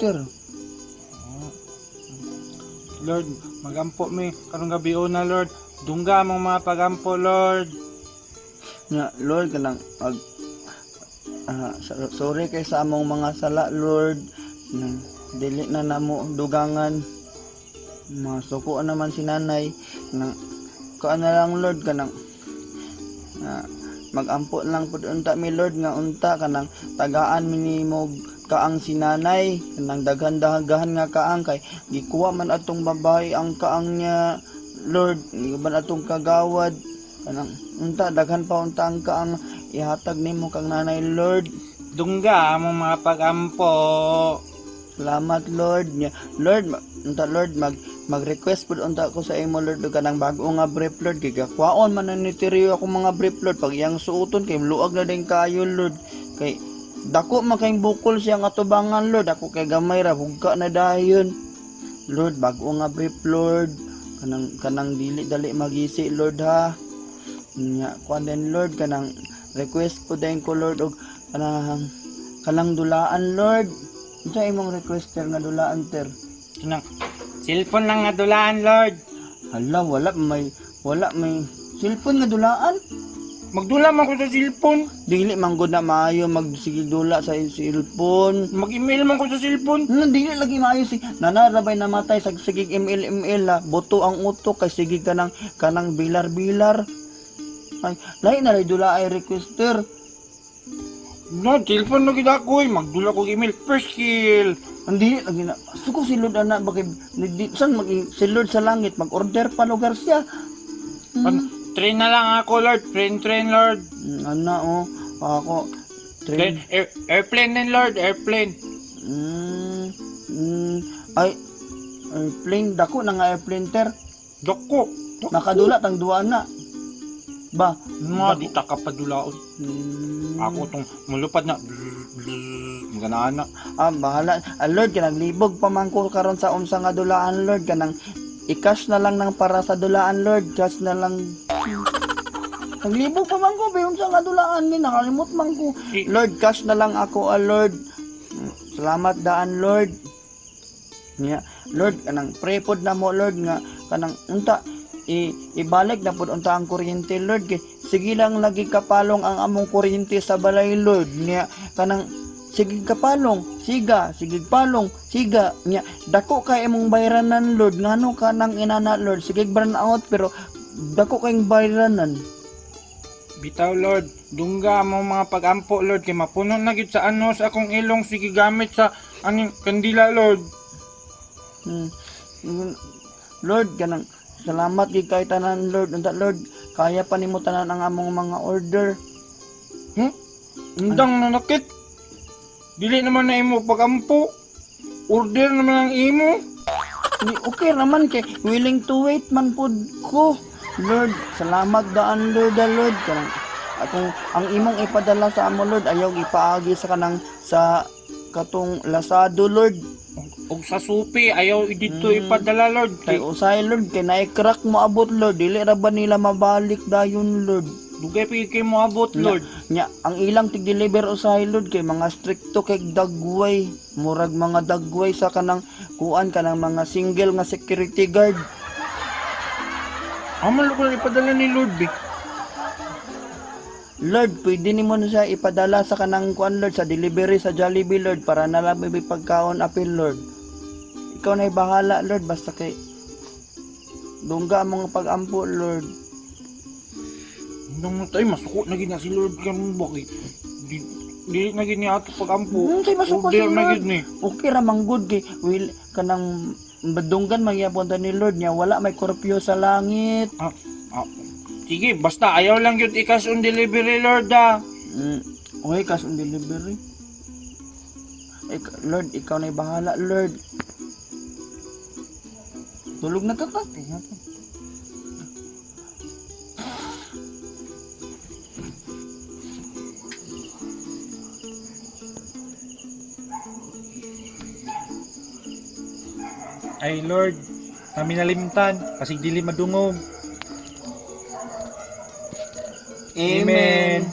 Ter. Lord, magampo mi karong gabi una, Lord. Dungga among mga pagampo, Lord. Nga Lord, kanang ag sorry kay sa among mga sala, Lord. Nang dili na namo dugangan. Masuko naman si nanay nang kuan na lang, Lord, kanang magampo lang pud unta mi, Lord, nga unta kanang tagaan mi nimo kaang si nanay, kanang daghan-daghan nga kaang kay gikuha man atong babae ang kaang niya, Lord, man atong kagawad. Kanang unta daghan pa unta ang kaang ihatag nimo kang nanay, Lord. Dungga among mga pagampo. Salamat, Lord. Nya, Lord, unta Lord, mag-request pud unta ko sa imo, Lord, og kanang bag-o nga brief, Lord, kay gakwaon man na ni Tirio akong mga brief, Lord, pag iyang suoton kay luag na din kayo, Lord, kay dako man kayong bukol siya nga tubangan, Lord. Ako kay gamay ra, hugka na dayon, Lord. Bag-o nga brief, Lord, kanang kanang dili dali magisi, Lord, ha. Nya kuan din, Lord, kanang request po din ko, Lord, og kanang kanang dulaan, Lord. Unsa imong request, ter, nga dulaan, ter? Kanang cellphone lang nga dulaan, Lord. Hala, wala may cellphone nga dulaan. Magdula man ko sa cellphone. Dili man gud na maayo magsigig dula sa cellphone. Mag-email man ko sa cellphone. No, dili lagi maayo si nanarabay namatay sa sigig ML ML ha. Boto ang utok kay sige kanang kanang bilar-bilar. Ay, lahi na ray dula ay requester. No, cellphone na gid ako eh. Magdula ko email. First kill. Ang dili lagi na. Suko si Lord ana bakit san mag si Lord sa langit mag-order pa lugar siya. Pan, train na lang ako, Lord. Train, train, Lord. Ana oh, ako Train, train. Airplane din, Lord. Airplane. Ay, airplane dako na nga airplane, ter. Dako. Dako. Nakadula tang duwa na. Ba, Mga di ta ka padulaon. Ako tong mulupad na. Ganaan na. Ah, bahala. Ah, Lord, kanang libog pa man ko karon sa unsa nga dulaan, Lord, kanang i-cash na lang ng para sa dulaan, Lord, cash na lang. Naglibog pa man ko, ba unsa nga dulaan ni nakalimot man ko. Lord, cash na lang ako, ah, Lord. Salamat daan, Lord. Nya, Lord, kanang pray pod na mo, Lord, nga kanang unta ibalik na pod unta ang kuryente, Lord, kay sige lang lagi kapalong ang among kuryente sa balay, Lord. Nya kanang sige kapalong, siga, sige palong, siga. Nya dako kay imong bayranan, Lord, ngano ka nang inana, Lord? Sige burn out pero dako kayong bayranan. Bitaw, Lord, dungga mo mga pagampo, Lord, kay mapuno na gid sa ano sa akong ilong sige gamit sa aning kandila, Lord. Lord, kanang salamat gid kay tanan, Lord. Unta, Lord, kaya pa nimo tanan ang among mga order. Indang nanakit. Dili naman na imo pagampo. Order naman ang imo. Di, okay naman kay willing to wait man pud ko. Lord, salamat daan, Lord, ah, Lord, kanang akong ang imong ipadala sa amo, Lord, ayaw ipaagi sa kanang sa katong Lazado, Lord. Og sa supi ayaw dito ipadala, Lord. Kay Kay usay, Lord, kay naikrak mo abot, Lord, dili ra ba nila mabalik dayon, Lord? Dugay pa kay moabot, Lord. Nya, ang ilang tig-deliver usahay, Lord, kay mga strikto kay dagway, murag mga dagway sa kanang kuan kanang mga single nga security guard. Amo ko na ipadala ni Lord bi. Lord, pwede nimo na siya ipadala sa kanang kuan, Lord, sa delivery sa Jollibee, Lord, para na lang may pagkaon apil, Lord. Ikaw na bahala, Lord, basta kay dungga ang mga pag-ampo, Lord. Indang mo tayo masuko na gid na si Lord karon bakit. Di, dili na gid niya ato pagampo. Say masuko si Order na Lord. gid ni. Okay ra man gud kay will kanang badunggan magyapon ta ni Lord niya wala may korpyo sa langit. Ah, ah, sige, basta ayaw lang yun i-cash on delivery, Lord, ah. Okay, cash on delivery. Lord, ikaw na bahala, Lord. Tulog na ta ta. Ay, Lord, kami nalimtan, kasi dili madungog. Amen.